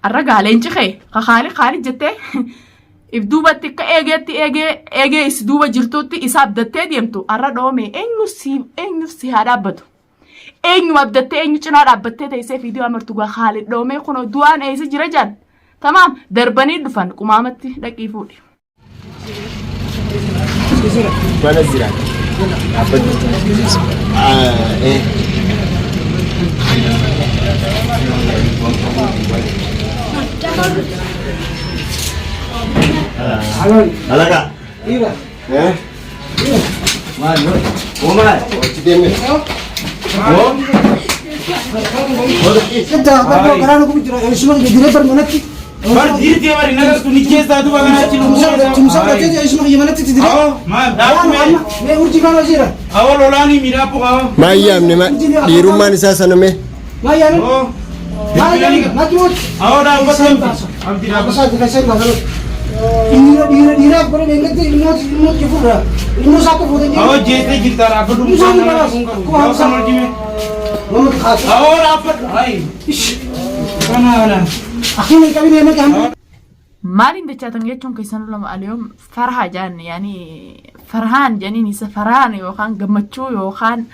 Arra gaa leenci kee ka kaali kaali jettee if duubatti akka eegeetti eegee eegee is duuba jirtutti isa abdattee deemtu arra dhoome eenyu si eenyu si haa dhaabbatu. Eenyu abdattee eenyu cinaa dhaabbattee teessee fiidiyoo amartu gaa kaali dhoomee kunoo du'aan eessa jira jaan. Tamaam darbanii dhufan qumaamatti dhaqii fuudhi. Mana jira. Dhaabbatu. Eh. Alaga. Eh? Maal? Hojii deemne. Oh? Bar dhiirti bari nagartu ni keessaa duba kana achi lubbuu. Awoo maal dhaabbuu awoo lolaanii miidhaabbu qaba. Maal yaamne dhiirummaan isaa sana mee? Oo. Awoo dhaabbatu abdi dhaabbatu. Awoo jeettee jirta dhaabbatu mucaan nama kun qabu. Awoo kan hojii Awoo dhaabbatu. Ayi. Kana kana. Maaliin dachaatan jechuun keessan lama aliyoom farhaa jaan yaani farhaan janiin isa farhaan yookaan gammachuu yookaan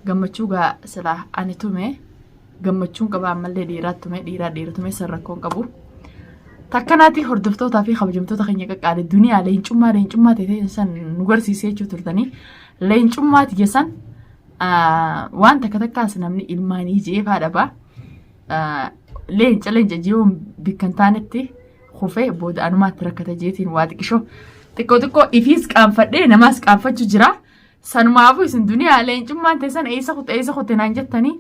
gammachuu gaa silaa ani tume gammachuun qaba ammallee dhiiraa tume dhiiraa dhiira tume san rakkoon qabu. Takkanaati hordoftootaa fi kabajamtoota keenya qaqqaale duniyaa leencummaa leencummaa ta'e san nu garsiisee jechuu turtanii leencummaa tiyya san waan takka takkaas namni ilmaanii jeefaa dhabaa. Leenca leenca jiruun bikka hin taanetti kufee booda anumaatti rakkata jeetiin waa xiqqishoo xiqqoo xiqqoo ifiis qaanfadhee namaas qaanfachuu jira. Sanumaafuu isin duniyaa leencummaan teessan eessa kute eessa kute naan jettanii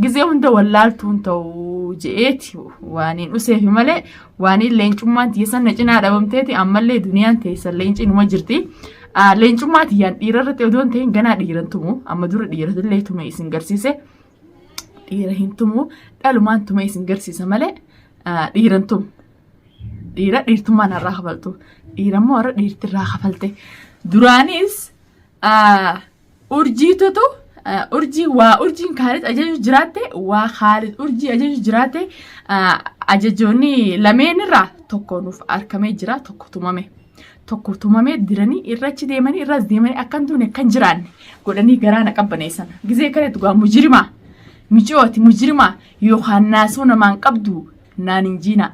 gizee hunda wallaaltuun ta'u je'eeti waan hin useefi malee waan hin leencummaan teessan na cinaa dhabamteeti ammallee duniyaan teessan leenci numa jirti. Leencummaa tiyyaan dhiira irratti odoo hin ta'in ganaa dhiiran tumu amma dura dhiiratillee tume isin garsiise. Dhiira hin tumu dhalumaan tume isin garsiisa malee dhiiran tumu. Dhiira dhiirtummaan irraa kafaltu. Dhiira immoo warra dhiirti irraa kafalte. Duraanis urjiitutu urjii waa urjiin Kaalid ajaju jiraatte waa Kaalid urjii ajaju jiraatte ajajoonni lameen irraa tokko nuuf arkamee jira tokko tumame. Tokko tumamee diranii irrachi deemanii irras deemanii akkan duune akkan jiraanne godhanii garaa na qabbaneessan. Gizee kana dhugaa mujirimaa micooti mujirimaa yookaan naasuu namaan qabdu naan hin jiinaa.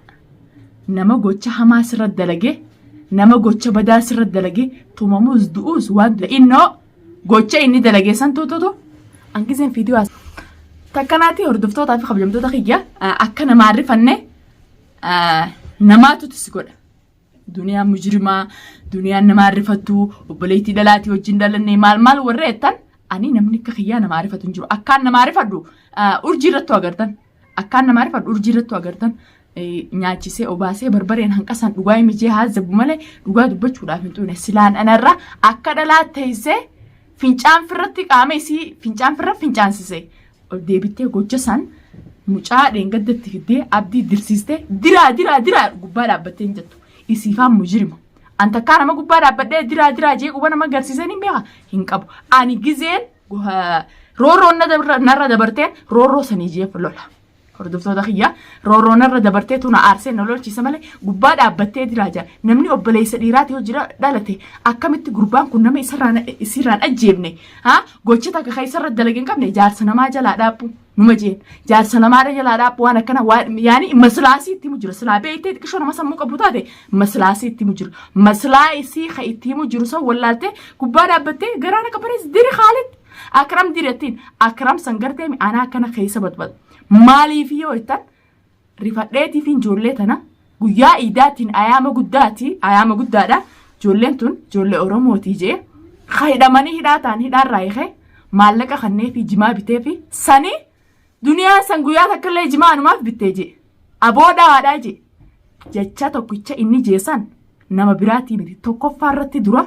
Nama gocha hamaa sirra dalage, nama gocha badaa sirra dalage, tumamuus du'uus waan innoo gocha inni dalage san tuututu hanqiseen fiidiyoo as. Takkanaati hordoftootaa fi kabajamtoota kiyya akka namaa rifanne namaatu si godha. Duniyaan mujrimaa, duniyaan namaa rifattu, obboleettii dhalaatii wajjin dhalanne maal maal warra jettan ani namni akka kiyyaa namaa rifatu hin jiru. Akkaan namaa rifadhu urjii irrattu agartan. Akkaan namaa rifadhu urjii irrattu agartan nyaachisee obaasee barbareen hanqasaan dhugaa himijee haazzabu malee dhugaa dubbachuudhaaf hin xuune. Silaan anarra akka dhalaa teessee fincaan firratti qaama isii fincaan firra fincaansise. Ol deebittee gocha san mucaa dheengaddatti fiddee abdii dirsiistee diraa diraa diraa gubbaa dhaabbattee hin jettu. Isiifaan mujirima. An takkaa nama gubbaa dhaabbadhee diraa diraa jee quba nama garsiisee hin beeka hin qabu. Ani gizeen roorroon narra dabarteen roorroo sanii jeef lola. Hordoftoota kiyya roorroo narra dabartee tuna aarsee na lolchiisa malee gubbaa dhaabbattee diraa jira. Namni obboleessa dhiiraati yoo jira dhalate akkamitti gurbaan kun nama isarraan isirraan ajjeefne haa gocha takka kan isarra dalage hin qabne jaarsa namaa jalaa dhaabbu numa jeen jaarsa namaa jalaa dhaabbu waan akkana waan yaani maslaasii itti himu jira silaa beektee xiqqishoo nama sammuu qabu taate maslaasii itti himu jira maslaa isii kan itti himu jiru san wallaaltee gubbaa dhaabbattee garaa na qabbanees diri Khaalid Akram direttiin Akram san gartee anaa akkana keessa baxbaxu maaliif yoo jettan rifadheetiif ijoollee tana guyyaa iidaatiin ayaama guddaati ayaama guddaadha ijoolleen tun ijoollee Oromootii jee ka hidhamanii hidhaa ta'an hidhaarraa hiikee maallaqa kanneefi jimaa biteefi sanii duniyaan san guyyaa takka illee jimaa anumaaf bittee jee aboo dhawaadhaa jee jecha tokkicha inni jeesan nama biraatii miti tokkoffaa irratti dura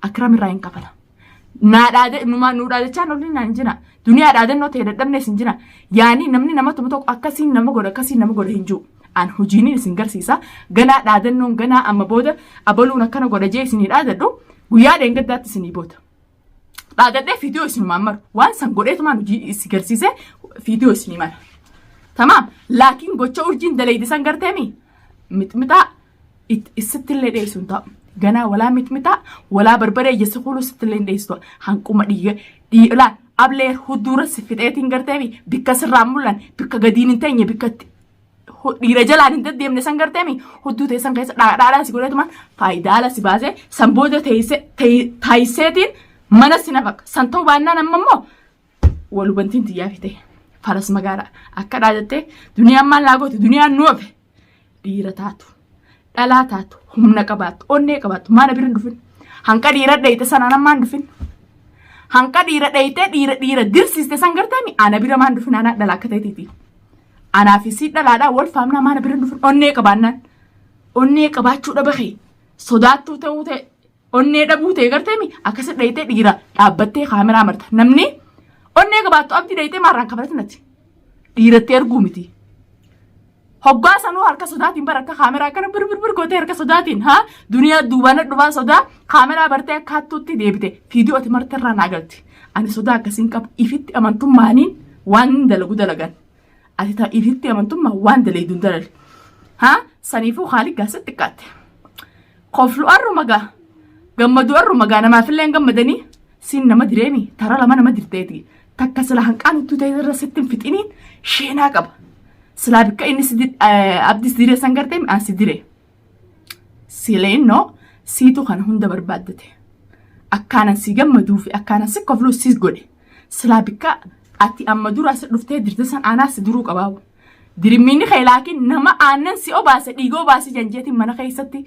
Akram irraa hin kafala. Naa dhaade numaa nuu dhaadachaan olli naan jira. Duniyaa dhaadannoo ta'e dadhabnees hin jira. Yaani namni nama tumu tokko akkasiin nama godha akkasiin nama godha hin jiru. An hojiinin isin garsiisa. Ganaa dhaadannoon ganaa amma booda abaluun akkana godha jee isinii dhaadadhu guyyaa dheengaddaatti isinii booda. Dhaadadhee fiidiyoo isinumaan maru. Waan san godheetumaan hojii isin garsiise fiidiyoo isinii mara. Tamaam laakiin gocha urjiin dalaydi san garteemi mixmixaa sittillee dheessu hin ta'u. Ganaa walaa mixmixaa walaa barbaree ija kuluu sittillee hin dheessu. Hanquma dhiiga dhiilaan ablee hudduura si fixeetiin garteemi bikka sirraan mul'an bikka gadiin hin teenye bikka dhiira jalaan hin deddeemne san garteemi hudduu teessan keessa dhaadhaa si godheetumaan faayidaa si baasee san booda taayiseetiin mana si nafaqa. San ta'uu baannaan amma immoo walubantiin tiyyaa fite faras magaalaa akka dhaadattee duniyaan maal naa goote duniyaan nu hafe dhiira taatu dhalaa taatu humna qabaattu onnee qabaattu maana bira hin dhufin hanqa dhiira dhayite sanaan ammaan dhufin hanqa dhiira dhayitee dhiira dhiira dirsiiste san garteemi ana bira maan dhufin anaa dhala akka ta'eetiiti anaa fi sii dhalaadhaa wal faamnaa maana bira hin dhufin onnee qabaannaan onnee qabaachuu dhaba kee sodaattuu ta'uu ta'e Onnee dhabuu ta'e garteemi akkasi dhayitee dhiira dhaabbattee kaameraa marta. Namni onnee qabaattu abdii dhayitee maarraan kafalati nati. Dhiiratti erguu miti. Hoggaa sanuu harka sodaatiin bara akka kaameraa akkana bir bir bir gootee harka sodaatiin haa duniyaa duubana dhufaa sodaa kaameraa bartee akka hattuutti deebite fiidiyoo ati marte irraa naa galti. Ani sodaa akkasiin qabu ifitti amantummaaniin waan dalagu dalagan. Ati ta ifitti amantummaa waan dalaydu hin dalale. Haa saniifuu haali gaasatti xiqqaatte. Koflu arruma gaa gammadu arruma gaa namaafillee hin gammadanii siin nama direemi tara lama nama dirteeti. Takka sila hanqaan uttuu ta'e irra sitti hin fixiniin sheenaa qaba. Silaa bikka inni si abdii si diree san gartee an si dire. Sileennoo siitu kana hunda barbaaddate. Akkaanan si gammaduu fi akkaanan si kofluu si godhe. Silaa bikka ati amma dura asi dhuftee dirte san anaa si duruu qabaawu. Dirimmiinni kee laakiin nama aannan si obaase dhiiga obaase janjeetiin mana keessatti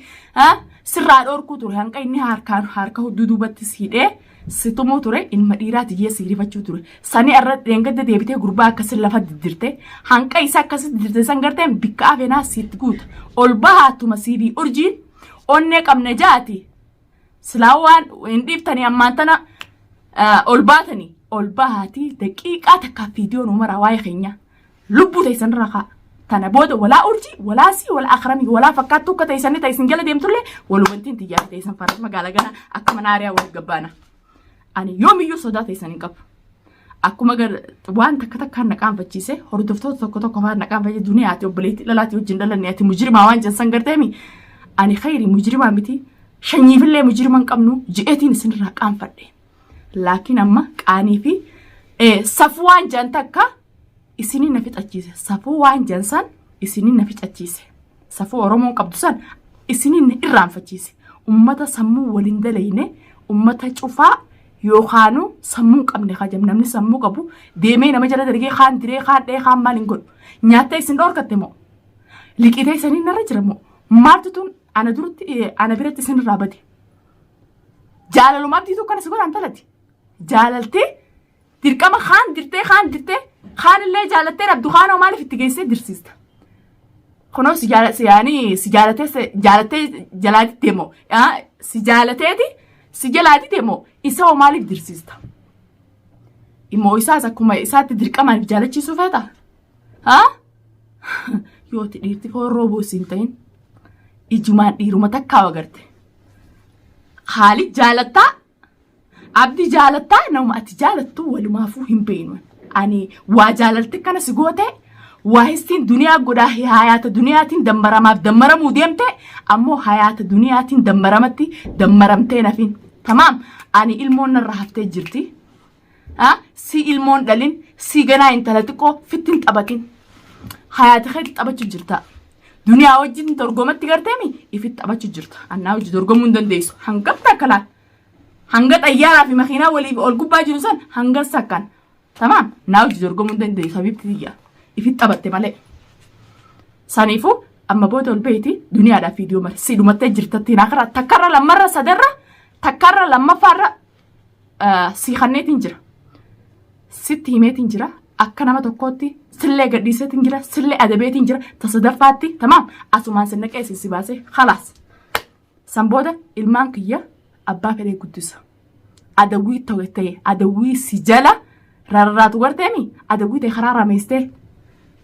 sirraa dhoorkuu ture hanqa inni harkaan harka hudduu duubatti si hidhee si tumuu ture ilma dhiiraati jee si rifachuu ture. Sani irra dheengadda deebitee gurbaa akkasi lafa diddirte hanqa isa akkasi diddirte san garteen bikka afeenaa sitti guuta. Ol bahaatuma siifi urjiin onnee qabna jaati. Silaa waan hin dhiiftanii ammaan tana ol baatanii ol bahaatii daqiiqaa takkaa viidiyoo nu maraa waa'ee keenya lubbuu teessan irraa kaa. Tana booda walaa urjii walaa sii walaa akramii walaa fakkaattuu akka teessanii teessan jala deemtullee walumantiin xiyyaara teessan faras magaala gana akka mana aariyaa wal gabbaana. Ani yoomiyyuu sodaa teessan hin qabu. Akkuma waan takka takkaan na qaanfachiise hordoftoota tokko tokko afaan na qaanfachiise duniyaati obboleettii dhalaati wajjin dhalanne ati mujrimaa waan jensan garteemi ani khayri mujrimaa miti shanyiifillee mujrima hin qabnu ji'eetiin isinirraa qaanfadhe. Laakiin amma qaanii fi safuu waan jedhan takka isinii na fixachiise. Safuu waan jedhan san isinii na fixachiise. Safuu Oromoon qabdu san isinii na irraanfachiise. Ummata sammuu waliin dalayne ummata cufaa yookaanuu sammuu hin qabne kajam namni sammuu qabu deemee nama jala dalagee kaan diree kaan dhee kaan maal hin godhu. Nyaattee isin dhoorkatte moo? Liqitee isanii narra jira moo? Maaltu tun ana duratti ana biratti isin irraa bade? Jaalaluma abdiitu akkana si godhaan talati. Jaalaltee dirqama kaan dirtee kaan dirtee kaan illee jaalattee dhabdu kaanoo maaliif itti geessee dirsiista? Kunoo si jaala si yaani si jaalatee si jaalattee jalaa diddee moo si jaalateeti si jalaa didee moo isa hoo maaliif dirsiista? Immoo isaas akkuma isaatti dirqamaan jaalachiisuu feeta? Haa? Yoo ati dhiirti foon roobuu siin ta'in ijumaan dhiiruma takkaa agarte. Haali jaalattaa abdi jaalattaa nama ati jaalattu walumaafuu hin beeknu. Ani waa jaalalte kana si goote waa histiin duniyaa godhaa hayaata duniyaatiin dammaramaaf dammaramuu deemte ammoo hayaata duniyaatiin dammaramatti dammaramtee nafin. Tamaam ani ilmoon narra haftee jirti. Si ilmoon dhalin si ganaa intala xiqqoo fitti hin taphatin. Hayaata keetti taphachuu jirta. Duniyaa wajjin dorgomatti garteemi ifitti taphachuu jirta. Annaa wajji dorgomuu hin dandeessu. Hangam takka laal. Hanga xayyaaraa fi makiinaa waliif ol gubbaa jiru san hanga sakkan. Tamaam naa wajji dorgomuu hin dandeessu habiibti tiyya. Ifitti taphatte malee. Saniifuu amma booda ol beeyti duniyaadhaaf viidiyoo mara si dhumattee jirtatti naakara takkarra lammarra sadarra takkarra lammaffaarra sii kanneetiin jira. Sitti himeetiin jira. Akka nama tokkootti sillee gadhiiseetiin jira. Sillee adabeetiin jira. Ta sadaffaatti tamaam asumaan sin naqee isin si baasee khalaas. San booda ilmaan kiyya abbaa fedhee guddisa. Adawwii ta'e ta'e adawwii si jala rarraatu garteemi adawwii ta'e karaa rameessitee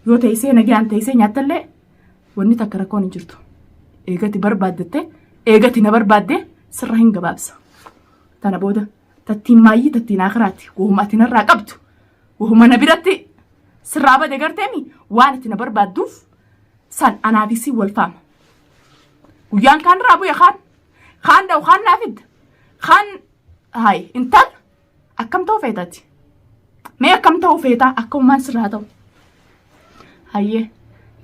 yoo teessee nagaan teessee nyaattallee wanni takka rakkoon hin jirtu. Eegati barbaaddatte eegati na barbaadde sirra hin gabaabsa. Tana booda tattiin maayyii tattiin akiraati. Wahuma ati narraa qabdu. Wahuma na biratti Sirraa bade garteemi waan itti na barbaadduuf san anaaf isii wal faama. Guyyaan kaan irraa bu'e kaan kaan dha'u kaan naa fidda kaan hayi intal akkam ta'uu feetati. Mee akkam ta'uu feetaa akka uumaan sirraa ta'u. Hayyee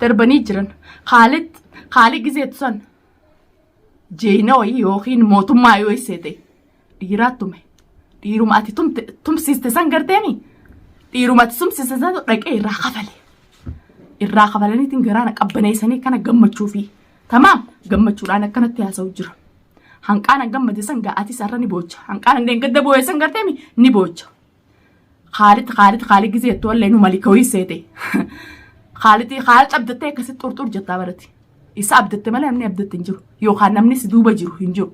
darbanii jiran Khaalid Khaalid gizeetu san jeeyina wayii yookiin mootummaa yoo seete dhiiraa tume dhiiruma ati tumsiiste san garteemi dhiiruma ati tumsiiste san dhaqee irraa kafale irraa kafalaniitiin garaana qabbaneessanii kana gammachuu fi tamaam gammachuudhaan akkanatti haasa'u jira. Hanqaana gammade san ga'atis har'a ni boocha. Hanqaana deengadda boo'e san garteemi ni boocha. Khaalid Khaalid Khaalid gisee jettu wallee nu malika wayii seete. Khaalid Khaalid abdattee akkasitti xurxur jettaa barati. Isa abdatte malee namni abdatte hin jiru. Yookaan namni si duuba jiru hin jiru.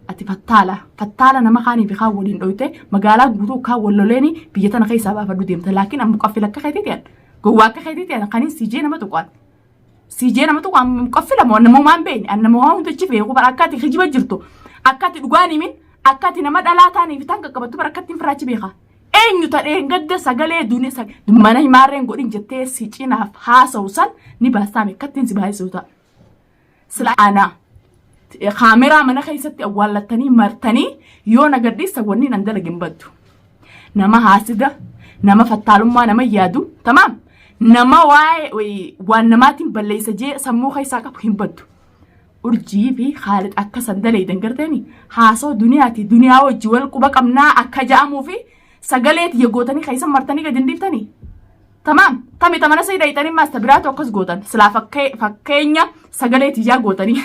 Ati fattaala fattaala nama kaanii fi kaan waliin dhoyte magaalaa guutuu kaan wal loleeni biyya tana keessaa baafadhu deemta. Laakiin amma qaffila akka keetii ta'an gowwaa akka keetii ta'an kaniin siijee nama tuqaan. Siijee nama tuqaan qaffila moo nama waan beekne an nama waan hundachi beeku bara akka ati kijiba jirtu akka ati dhugaan himin akka ati nama dhalaa taaniif tan qaqqabattu bara akka ittiin firaachi beeka. Eenyu tadheen gadda sagalee duune mana himaarreen godhin jettee si cinaaf haasa'u san ni baastaame akka ittiin si baay'isu ta'a. Sila ana kaameraa mana keessatti awwaallattanii martanii yoo na gadhiisa wanni nan dalage hin baddu. Nama haasida, nama fattaalummaa nama yaadu, tamaam nama waa'ee waan namaatiin balleessa jee sammuu keessaa qabu hin baddu. Urjii fi Khaalid akka san dalaydan garteemi haasoo duniyaati duniyaa wajji wal quba qabnaa akka ja'amuu fi sagalee tiyya gootanii keessan martanii gadi hin dhiiftanii. Tamaam tami tamana sayida ixanii maasta biraatu akkas gootan silaa fakkeenya sagalee tiyyaa gootanii.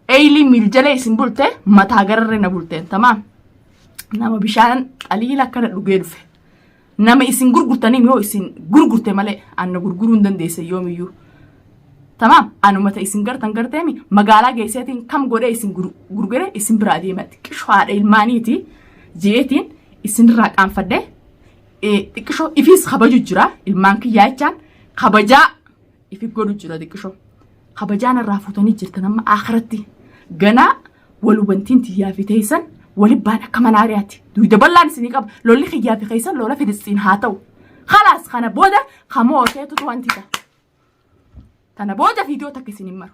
Eeyilii miiljalee isin bulte mataa gararree na bulteen tamaam nama bishaan xaliila akkana dhugee dhufe. Nama isin gurgurtanii yoo isin gurgurte malee anna gurguruu hin dandeesse yoomiyyuu. Tamaam anuma ta isin gartan garteemi magaalaa geesseetiin kam godhee isin gurgure isin biraa deema xiqqishoo haadha ilmaaniiti jeetiin isinirraa qaanfadhe xiqqishoo ifiis kabaju jira ilmaan kiyyaa jechaan kabajaa ifi godhu jira xiqqishoo kabajaan irraa fuutanii jirtan amma akhiratti ganaa wal hubantiin tiyyaa fi teessan wali baan akka mana ariyaati. Duyda bal'aan isinii qaba. Lolli kiyyaa fi keessan lola Filisxiin haa ta'u. Khalaas kana booda kamoo teetutu wanti ta'a. Tana booda viidiyoo takka isin hin maru.